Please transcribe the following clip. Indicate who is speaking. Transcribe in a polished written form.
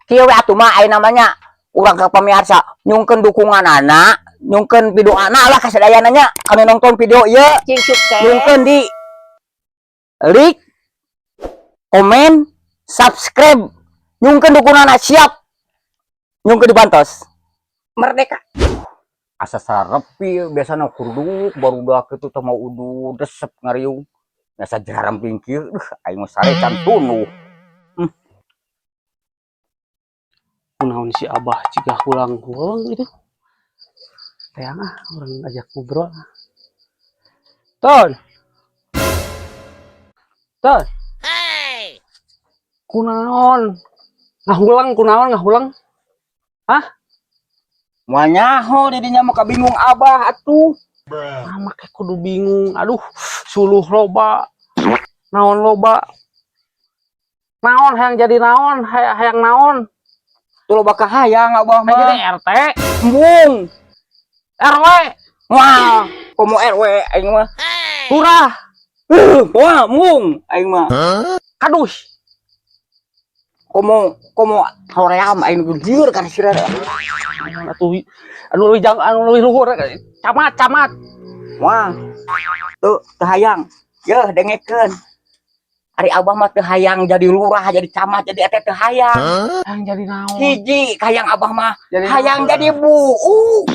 Speaker 1: Kieu we atuh mah aya namanya urang ka pamirsa, nyungkeun dukungan anak, nyungkeun video anak lah kasadayana nya kanu nonton video ieu.
Speaker 2: Cing sukses.
Speaker 1: Nyungkeun di like, komen, subscribe, nyungkeun dukungan, siap nyungkeun dibantos.
Speaker 2: Merdeka.
Speaker 1: Asa sarepi biasana kurduk barudak kitu teh, mau udud resep ngariung biasa jarang pingkir. Duh, aing mah sare can tunduh.
Speaker 3: Kunaon si Abah jiga hulang-hulang gitu? Teang ah, urang ajak ngobrol. Ton. Ton. Kunaon? Ngahulang kunaon ngahulang?
Speaker 1: Moal nyaho di dinya mah, kabingung Abah atuh.
Speaker 3: Ah, make kudu bingung. Aduh, suluh loba. Naon loba? Naon hayang jadi naon? Hayang, hayang naon?
Speaker 1: Tuh, loba kahayang Abah
Speaker 3: Hayang jadi
Speaker 1: mah.
Speaker 3: RT,
Speaker 1: Embung.
Speaker 3: RW,
Speaker 1: Wah, komo RW aing mah.
Speaker 3: Lurah,
Speaker 1: Wah, embung aing mah.
Speaker 3: Kadus.
Speaker 1: Komo komo hoream aing nu lieur kana sira.
Speaker 3: Atuh anu leuwih jang, anu leuwih luhur, camat, camat.
Speaker 1: Wah. Tuh, teu hayang. Yeuh, dengekeun. Ari Abah mah teu hayang jadi lurah, jadi camat, jadi RT teu hayang.
Speaker 3: Hayang jadi naon?
Speaker 1: Hiji kahayang Abah mah
Speaker 3: Jadi
Speaker 1: hayang jadi buuk.